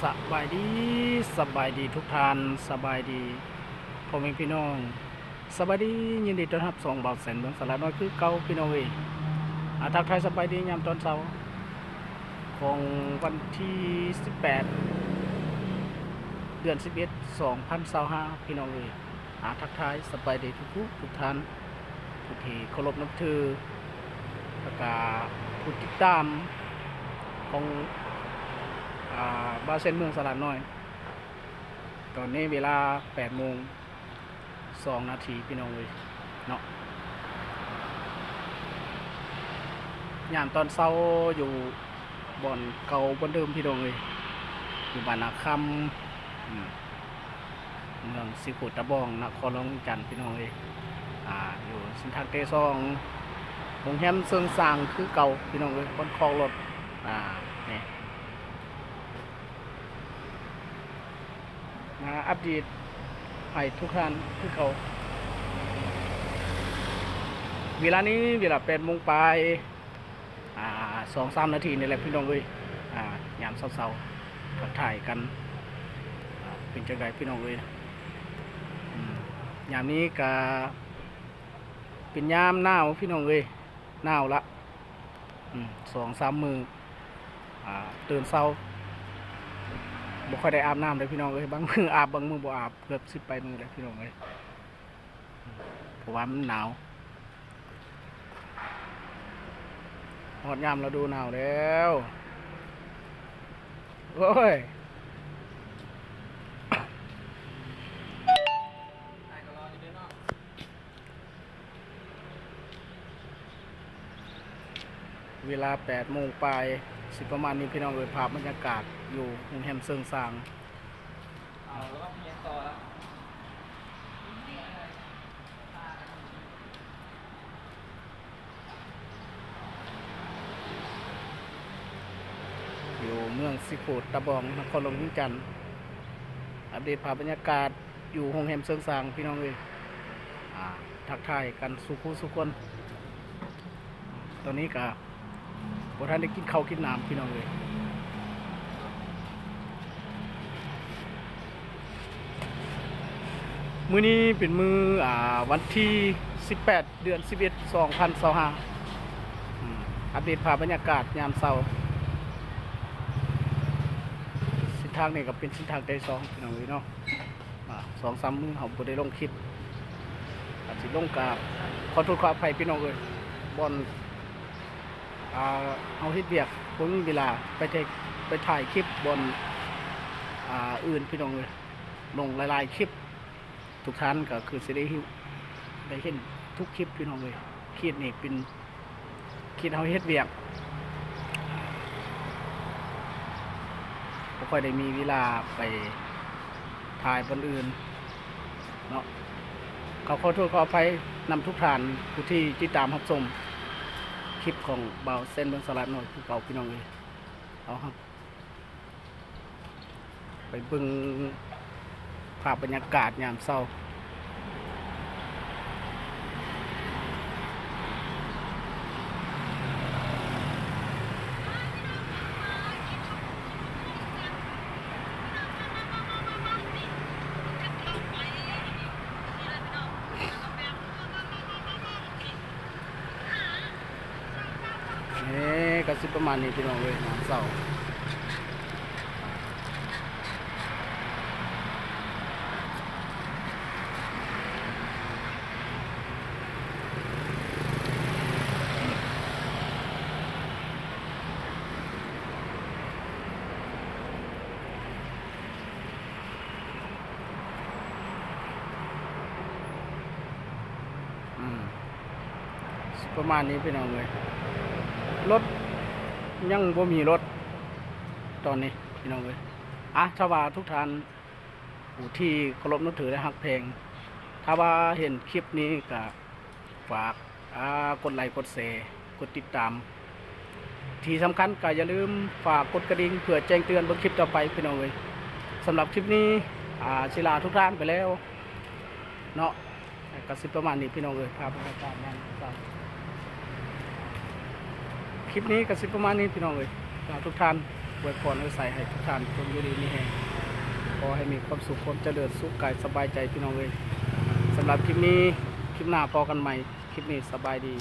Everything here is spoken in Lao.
ສະບາຍດີ, ສະບາຍດີທຸກທ່ານ, ສະບາຍດີພໍ່ແມ່ພີ່ນ້ອງ, ສະບາຍດີ, ຍິນດີຕ້ອນຮັບຊ່ອງບ່າວແສນເມືອງສາລານ້ອຍຄືເກົ່າພີ່ນ້ອງເອີຍ. ອາ ທັກທາຍສະບາຍດີຍາມຕອນເຊົ້າຂອງວັນທີສິບແປດ ເດືອນສິບເອັດ ສອງພັນຊາວຫ້າ ພີ່ນ້ອງເອີຍ. ອາ ທັກທາຍສະບາຍດີທຸກໆ ທຸກທ່ານ ຜູ້ທີ່ເຄົາລົບນັບຖື ແລ້ວກະຜູ້ຕິດຕາມຂອງ ອາ ບ່າວແສນເມືອງສາລານ້ອຍ. ຕອນນີ້ເວລາແປດໂມງສອງນາທີ ພີ່ນ້ອງເອີຍເນາະ. ຍາມຕອນເຊົ້າຢູ່ບ່ອນເກົ່າບ່ອນເດີມ ພີ່ນ້ອງເອີຍ, ຢູ່ບ້ານນາຄຳ ອືມ ເມືອງສີໂຄດຕະບອງ ນະຄອນຫຼວງວຽງຈັນ ພີ່ນ້ອງເອີຍ. ອາ ຢູ່ເສັ້ນທາງເຕສອງ ໂຮງແຮມເຊີງຊາງຄືເກົ່າ ພີ່ນ້ອງເອີຍ, ບ່ອນຄອກລົດ. ອາ ນີ້ ມາອັບເດດໃຫ້ທຸກທ່ານຄືເກົ່າ. ເວລານີ້ເວລາແປດໂມງປາຍ ອາ ສອງສາມນາທີນີ້ແຫຼະ ພີ່ນ້ອງເອີຍ. ອາ ຍາມເຊົ້າໆ ທັກທາຍກັນ. ອາ ເປັນຈັ່ງໃດ ພີ່ນ້ອງເອີຍ? ອືມ ຍາມນີ້ກະເປັນຍາມໜາວ ພີ່ນ້ອງເອີຍ, ໜາວລະ. ອືມ ສອງສາມມື້ ອາ ຕື່ນເຊົ້າບໍ່ຄ່ອຍໄດ້ອາບນ້ຳເດ້ ພີ່ນ້ອງເອີຍ, ບາງມື້ອາບ ບາງມື້ບໍ່ອາບ, ເກືອບສິບປາຍມື້ແລ້ວ ພີ່ນ້ອງເອີຍ. ເພາະວ່າມັນໜາວ. ຮອດຍາມລະດູໜາວແລ້ວ. ໂອ້ຍ ເວລາແປດໂມງປາຍ ຊິປະມານນີ້ ພີ່ນ້ອງເອີຍ. ພາບບັນຍາກາດຢູ່ໂຮງແຮມເຊີງຊາງ. ຢູ່ເມືອງສີໂຄດຕະບອງ ນະຄອນຫຼວງວຽງຈັນ. ອັບເດດພາບບັນຍາກາດຢູ່ໂຮງແຮມເຊີງຊາງ ພີ່ນ້ອງເອີຍ. ອາ ທັກທາຍກັນສູ່ຜູ້ສູ່ຄົນ. ຕອນນີ້ກະບໍ່ທັນໄດ້ກິນເຂົ້າກິນນ້ຳ ພີ່ນ້ອງເອີຍ. ມື້ນີ້ເປັນມື້ ອາ ວັນທີສິບແປດ ເດືອນສິບເອັດ ສອງພັນຊາວຫ້າ. ອືມ ອັບເດດພາບບັນຍາກາດຍາມເຊົ້າ. ເສັ້ນທາງນີ້ກະເປັນເສັ້ນທາງໄຕຊອງ ພີ່ນ້ອງເອີຍເນາະ. ອາ ສອງສາມມື້ເຮົາບໍ່ໄດ້ລົງຄລິບ ອາດຊິລົງກະຂໍໂທດຂໍອະໄພ ພີ່ນ້ອງເອີຍ. ບ່ອນ ອາ ເຮົາເຮັດວຽກ ບໍ່ມີເວລາໄປເທກ ໄປຖ່າຍຄລິບບ່ອນ ອາ ອື່ນ ພີ່ນ້ອງເອີຍ. ລົງຫຼາຍໆຄລິບ ທຸກທ່ານກໍຄືຊິໄດ້ເຫັນ ໄດ້ເຫັນທຸກຄລິບ ພີ່ນ້ອງເອີຍ. ຄລິບນີ້ເປັນ ຄລິບເຮົາເຮັດວຽກ ບໍ່ຄ່ອຍໄດ້ມີເວລາໄປຖ່າຍບ່ອນອື່ນເນາະ. ກໍຂໍໂທດຂໍອະໄພນຳທຸກທ່ານ ຜູ້ທີ່ຕິດຕາມຮັບຊົມຄລິບຂອງບ່າວແສນເມືອງສາລານ້ອຍຄືເກົ່າ ພີ່ນ້ອງເອີຍ. ເອົາ ໄປເບິ່ງພາບບັນຍາກາດຍາມເຊົ້າ. ເອີ ກໍຊິປະມານນີ້ ພີ່ນ້ອງເອີຍ ຍາມເຊົ້າ. ອືມ ປະມານນີ້ພີ່ນ້ອງເອີຍ. ລົດ ຍັງບໍ່ມີລົດຕອນນີ້ພີ່ນ້ອງເອີຍ. ອາ ຖ້າວ່າທຸກທ່ານຜູ້ທີ່ເຄົາລົບນັບຖື ແລະ ຮັກແພງ ຖ້າວ່າເຫັນຄລິບນີ້ກະຝາກ ອາ ກົດໄລ ກົດແຊ ກົດຕິດຕາມ. ທີ່ສຳຄັນກໍຢ່າລືມຝາກກົດກະດິ່ງເພື່ອແຈ້ງເຕືອນເບິ່ງຄລິບຕໍ່ໄປພີ່ນ້ອງເອີຍ. ສຳລັບຄລິບນີ້ ອາ ຊິລາທຸກທ່ານໄປແລ້ວເນາະ. ກໍຊິປະມານນີ້ພີ່ນ້ອງເອີຍ ພາບບັນຍາກາດຍາມເຊົ້າ. ຄລິບນີ້ກໍຊິປະມານນີ້ພີ່ນ້ອງເອີຍ ລາທຸກທ່ານ ອວຍພອນອວຍໄຊໃຫ້ທຸກທ່ານຈົ່ງຢູ່ດີມີແຮງ, ຂໍໃຫ້ມີຄວາມສຸກຄວາມຈະເລີນ ສຸກກາຍສະບາຍໃຈພີ່ນ້ອງເອີຍ. ສຳລັບຄລິບນີ້ ຄລິບໜ້າພໍ້ກັນໃໝ່. ຄລິບນີ້ສະບາຍດີ.